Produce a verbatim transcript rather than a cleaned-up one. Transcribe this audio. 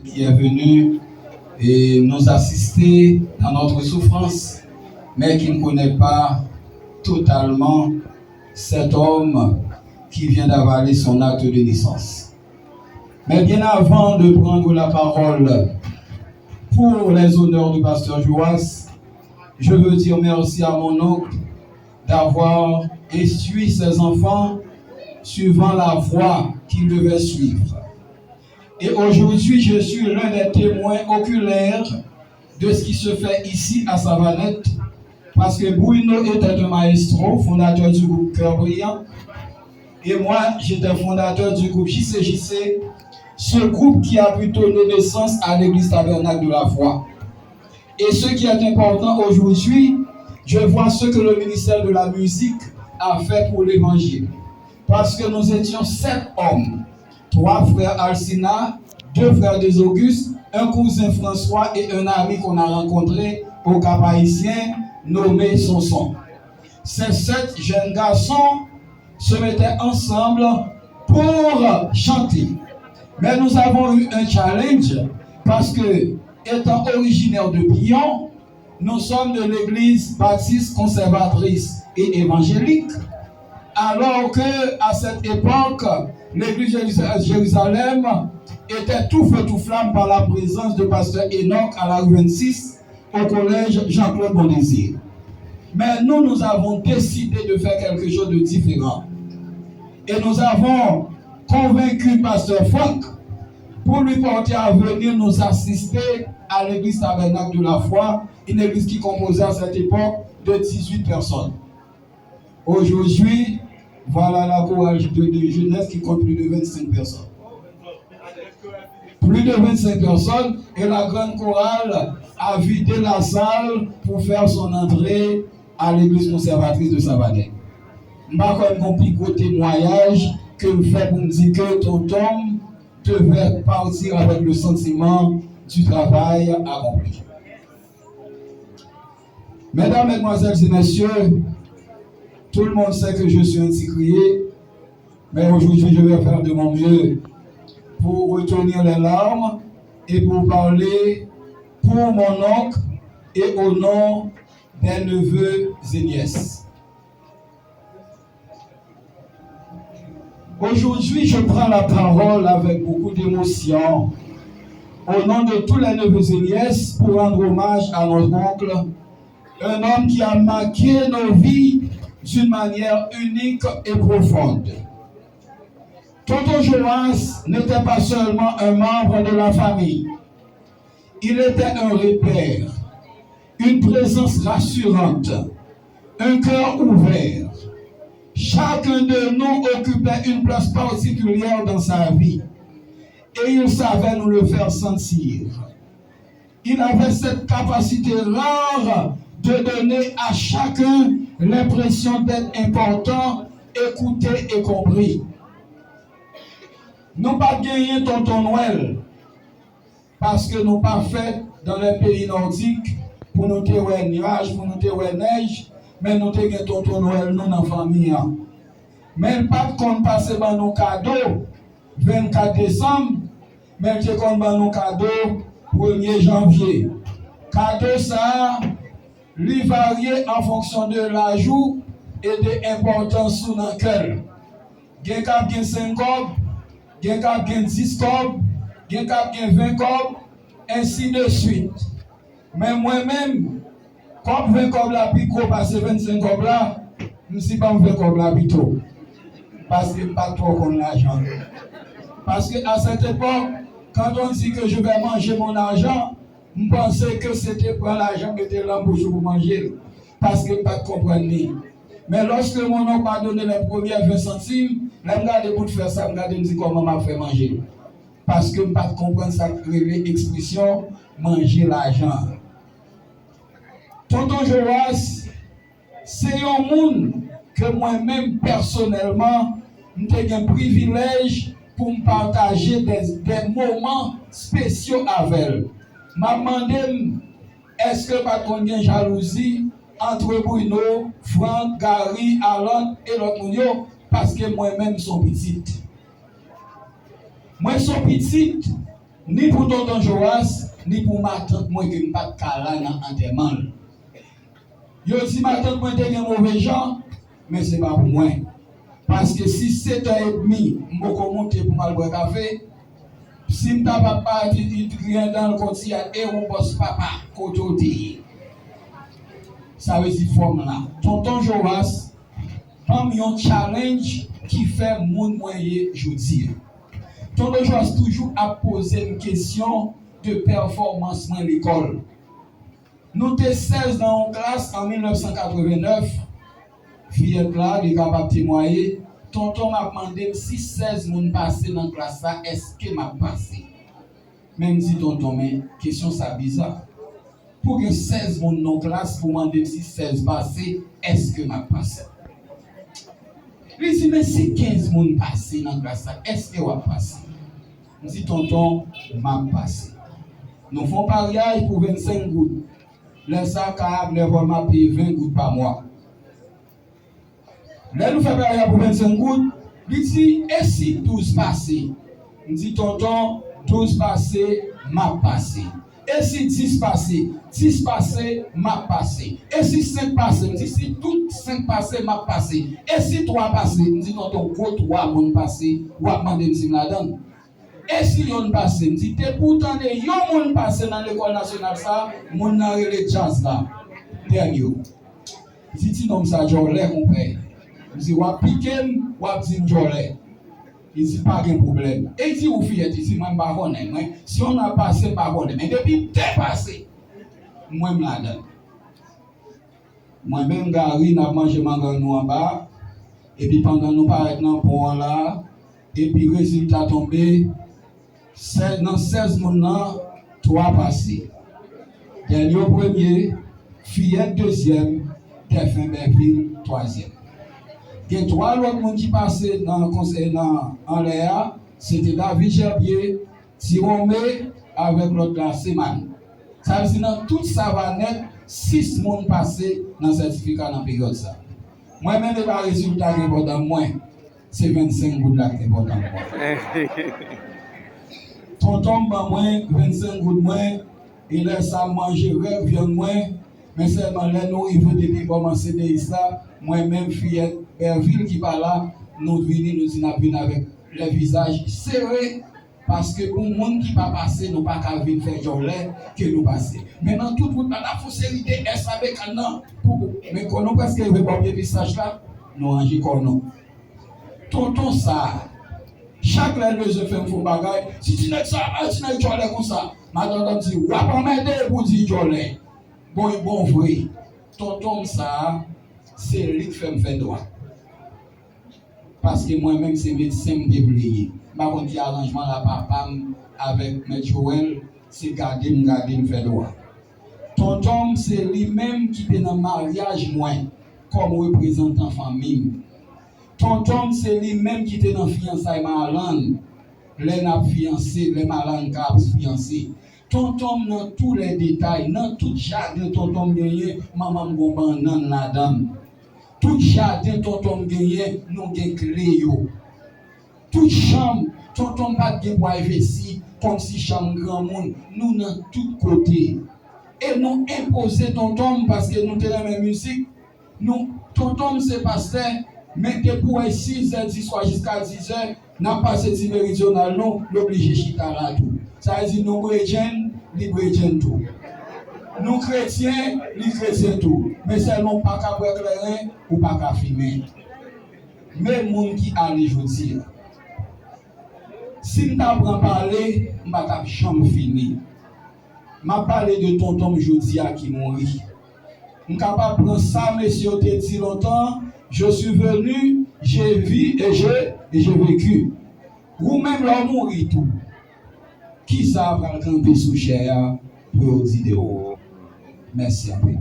qui est venu et nous assister dans notre souffrance, mais qui ne connaît pas totalement cet homme qui vient d'avaler son acte de naissance. Mais bien avant de prendre la parole pour les honneurs du pasteur Joas, je veux dire merci à mon oncle d'avoir instruit ses enfants suivant la voie qu'ils devaient suivre. Et aujourd'hui, je suis l'un des témoins oculaires de ce qui se fait ici à Savanette, parce que Bruno était un maestro, fondateur du groupe Cœur Brillant, et moi, j'étais fondateur du groupe J C J C, ce groupe qui a pu donner naissance à l'église Tabernacle de la Foi. Et ce qui est important aujourd'hui, je vois ce que le ministère de la musique a fait pour l'évangile. Parce que nous étions sept hommes, trois frères Alcina, deux frères des Augustes, un cousin François et un ami qu'on a rencontré au Cap Haïtien, nommé Sonson. Ces sept jeunes garçons se mettaient ensemble pour chanter. Mais nous avons eu un challenge parce que, étant originaire de Piyon, nous sommes de l'église baptiste conservatrice et évangélique, alors que à cette époque, l'église de Jérusalem était tout feu tout flamme par la présence de pasteur Enoch à la rue vingt-six, au collège Jean-Claude Bondésir. Mais nous, nous avons décidé de faire quelque chose de différent. Et nous avons convaincu pasteur Franck pour lui porter à venir nous assister à l'église Tabernacle de la Foi, une église qui composait à cette époque de dix-huit personnes. Aujourd'hui, voilà la chorale de, de jeunesse qui compte plus de vingt-cinq personnes. Plus de vingt-cinq personnes, et la grande chorale a vidé la salle pour faire son entrée à l'église conservatrice de Savanette. M pa kwè m gon pi gwo temwayaj ke m fè pou m di ke tonton m devait partir avec le sentiment du travail accompli. Mesdames, Mesdemoiselles et Messieurs, tout le monde sait que je suis un petit crié, mais aujourd'hui je vais faire de mon mieux pour retenir les larmes et pour parler pour mon oncle et au nom des neveux et nièces. Aujourd'hui, je prends la parole avec beaucoup d'émotion au nom de tous les neveux et nièces pour rendre hommage à notre oncle, un homme qui a marqué nos vies d'une manière unique et profonde. Tonton Joas n'était pas seulement un membre de la famille, il était un repère, une présence rassurante, un cœur ouvert. Chacun de nous occupait une place particulière dans sa vie et il savait nous le faire sentir. Il avait cette capacité rare de donner à chacun l'impression d'être important, écouté et compris. Nou pa t genyen Tonton Nwèl, paske nou pa fèt dans les pays nordiques pou nou te wè nyaj, pou nou te wè nèj, men nou te gen Tonton Nwèl nou nan fanmi an. Men l pa t konn pase ban nou kado vennkat desanm, men l te konn ban nou kado premye janvye. Kado sa a, li varye an fonksyon de laj ou e de enpòtans ou nan kè l. Gen k ap gen senk kòb, gen k ap gen dis kòb, gen k ap gen ven kòb, ensi de swit. Men mwen menm, kòm ven kòb la pi gwo pase vennsenk kòb la, m di ban m ven kòb la pito. Paske m pa t twò konn lajan. Paske à cette époque, quand on dit que je vais manger mon argent, m panse ke se te pran lajan mete l nan bouch ou pou manje l. Paske m pa t konprann li. Men lorsque mon oncle m'a donné les premiers vingt centimes, lè m gade bout fè sa, m gade m di kòman m ap fè manje l. Paske m pa t konprann sa k rele ekspresyon manje lajan an. Tonton Joas se yon moun ke mwen menm pèsonèlman, m te gen privilèj pou m pataje de, de moman espesyo avè l. M ap mande m, èske pa t konn gen jalouzi antre Bruno, Franck, Gary, Alan e lòt moun yo? Paske mwen menm m se yon pitit. Mwen se yon pitit Ni pou tonton Joas, ni pou matant mwen ke m pa t ka la nan antèman l. Yo di matant mwen te gen move jan, men se pa pou mwen. Paske si sèt è edmi, m poko moute pou m al bwè kafe, si m ta pa pati, li griyen dan l konn si a e ou bòs papa, kote w te ye. Sa vle di fòm la. Tonton Joas, ban m yon challenge ki fè moun mwen ye jodi a. Tonton Joas toujou ap poze m kesyon de pèfòmans mwen lekòl. Nou te sèz nan yon klas an mil nèf san katreven nèf. Fiyèt la, li kapab temwaye. Tonton m ap mande m si sèz moun pase nan klas la, èske m ap pase? Men m di tonton, men kesyon sa biza. Pou gen sèz moun nan klas, pou mande m si sèz pase, èske m ap pase? Li di, men si kenz moun pase nan klas la, èske w ap pase? M di, tonton, m ap pase. Nou fè yon paryaj pou vennsenk goud. Lè sa a, Abner Volmar peye ven goud pa mwa. Lè nou fè paryaj pou vennsenk goud, li di, e si douz pase? M di, tonton, douz pase, m ap pase. E si dis pase? Dis pase, m ap pase. E si senk pase? M di, si tout senk pase, m ap pase. E si twa pase? M di, tonton, gwo twa moun pase, w ap mande m si m ladan l. E si yonn pase? M di, depi w tande yon moun pase nan lekòl nasyonal sa a, moun nan rele djaz la. Dènye. Li di, ti nonm sa djòlè, konpè. M di, w ap pike m, w ap di m djòlè. Li di, pa gen pwoblèm. E li di, ou fiyèt? Li di, mwen, m pa konnen. Mwen, si yonn ap pase, m pa konnen. Men depi de pase, mwen, m ladan l. Mwen menm, Gary, n ap manje mangan nou anba, epi pandan nou parèt nan pon an la, epi rezilta tonbe, sèz, nan sèz moun nan, twa pase. Dènye premye, Fiyèt dezyèm, Dèfen Bèvil twazyèm. Gen twa lòt moun ki pase nan konsèy nan anlè a, se te David Gerbier, Ti Rome avèk lòt la, Seman. Sa vle di nan tout Savanèt, sis moun pase nan sètifika nan peryòd sa. Mwen menm, e pa rezilta ki enpòtan mwen, se vennsenk goud la ki enpòtan mwen. Tonton m ban mwen vennsenk goud mwen, e lè sa m manje rèk vyann mwen, men sèlman lè nou rive depi bò man C D I sa, mwen menm, Fiyèt Bèvil ki pa la, nou vini, nou di n ap vin avèk lè vizaj sere, paske pou moun ki pa pase, nou pa ka vin fè djòlè ke nou pase. Men nan tout wout la, n ap fè yon seri de S a bekàn nan. Pou, men kò nou prèske rive bò pye pistach la, nou ranje kò nou. Tonton sa a, chak lè l bezwen fè m fè yon bagay, si ti nèg sa a, ti nèg djòlè konsa, madanm di, w ap anmède pou di djòlè. Bon, bon vre. Tonton m sa a, se li k fè m fè dwa. Paske mwen menm se medsen m te vle ye. M pa konn ki aranjman la papa m avèk Mèt Joel, se gade m, gade m fè dwa. Tonton m se li menm ki te nan maryaj mwen kòm reprezantan fanmi m. Tonton m se li menm ki te nan fiyansay Marlande, lè n ap fiyanse, lè Marlande ka ap fiyanse. Tonton m nan tou lè detay, nan tout jaden tonton m genyen, manman m gon bannann ladan l. Tout jaden tonton m genyen, nou gen kle yo. Tout chanm, tonton m pa t gen privacy, kòmsi chanm granmoun, nou nan tout kote. E nou enpoze tonton m paske nou te renmen mizik. Nou, tonton m se pastè, men depi w wè sizè diswa jiska dizè, n ap pase ti meridyonal nou, l oblije chita la tou. Sa vle di nou bredjenn, li bredjenn tou. Nou kretyen, li kretyen tou. Men sèlman w pa ka bwè kleren, ou pa ka fimen. Men moun ki ale jodi a. Si m ta pran pale, m pa t ap janm fini. M ap pale de tonton m jodi a ki mouri. M kapab pran sa mesye yo te di lontan, je suis venu, j'ai vu et j'ai, et j'ai vécu. Ou menm lè w mouri tou, kisa pral kanpe sou chè a pou yo di de ou? Mèsi anpil.